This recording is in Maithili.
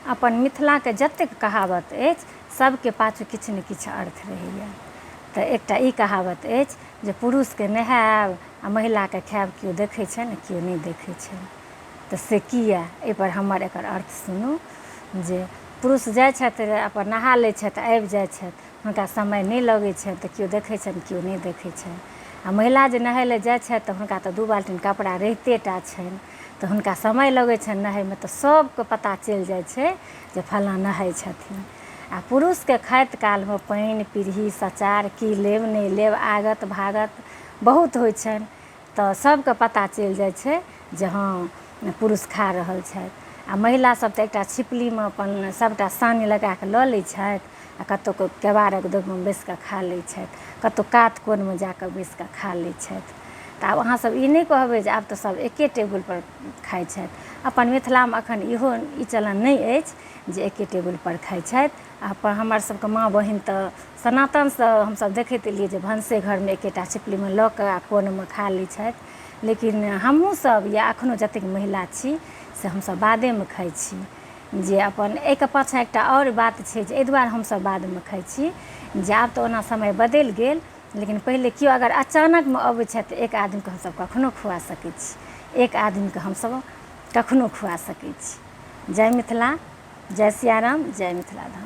अपन मिथिलाके जतेक कहावत अछि सभके पाछू किछु ने किछु अर्थ रहैए। तऽ एकटा ई कहावत अछि जे पुरुषके नहायब आ महिलाके खायब केओ देखै छनि केओ नहि देखै छनि। तऽ से किया? एहिपर हमर एकर अर्थ सुनू जे पुरुष जाइ छथि अपन नहा लै छथि आबि जाइ छथि, हुनका समय नहि लगै छनि तऽ केओ देखै छनि केओ नहि देखै छनि। आ महिला जे नहाय लए जाइ छथि तऽ हुनका तऽ दू बाल्टीन कपड़ा रहिते टा छनि, तऽ हुनका समय लगै छनि नहायमे, तऽ सभके पता चलि जाइ छै जे फलाँ नहाइ छथिन। आ पुरुषके खाइत कालमे पानि पिड़ही सचार की लेब नहि लेब आगत भागत बहुत होइ छनि, तऽ सभके पता चलि जाइ छै जे हँ पुरुष खा रहल छथि। आ महिलासभ तऽ एकटा छिपलीमे अपन सभटा सानी लगा कऽ लऽ लै छथि आ कतहु केबाड़क दोगमे बैसि कऽ खा लै छथि, कतहु कात कोनमे जा कऽ बैसि कऽ खा लै छथि। तऽ आब अहाँसभ ई नहि कहबै जे आब तऽ सभ एके टेबुलपर खाइ छथि। अपन मिथिलामे एखन इहो ई चलन नहि अछि जे एके टेबुलपर खाइ छथि। आ हमर सभके माँ बहिन तऽ सनातनसँ हमसभ देखैत एलियै जे भनसे घरमे एकेटा छिपलीमे लऽ कऽ आ कोनमे खा लै छथि। लेकिन हमहूँसभ या एखनो जतेक महिला छी से हमसभ बादेमे खाइ छी। जे अपन एहिके पाछाँ एकटा आओर बात छै जे एहि दुआरे हमसभ बादमे खाइ छी जे आब तऽ ओना समय बदलि गेल, लेकिन पहिले केओ अगर अचानकमे अबै छथि तऽ एक आदमीके हमसभ कखनो खुआ सकै छी, एक आदमीके हमसभ कखनो खुआ सकै छी। जय मिथिला, जय सियाराम, जय मिथिला धाम।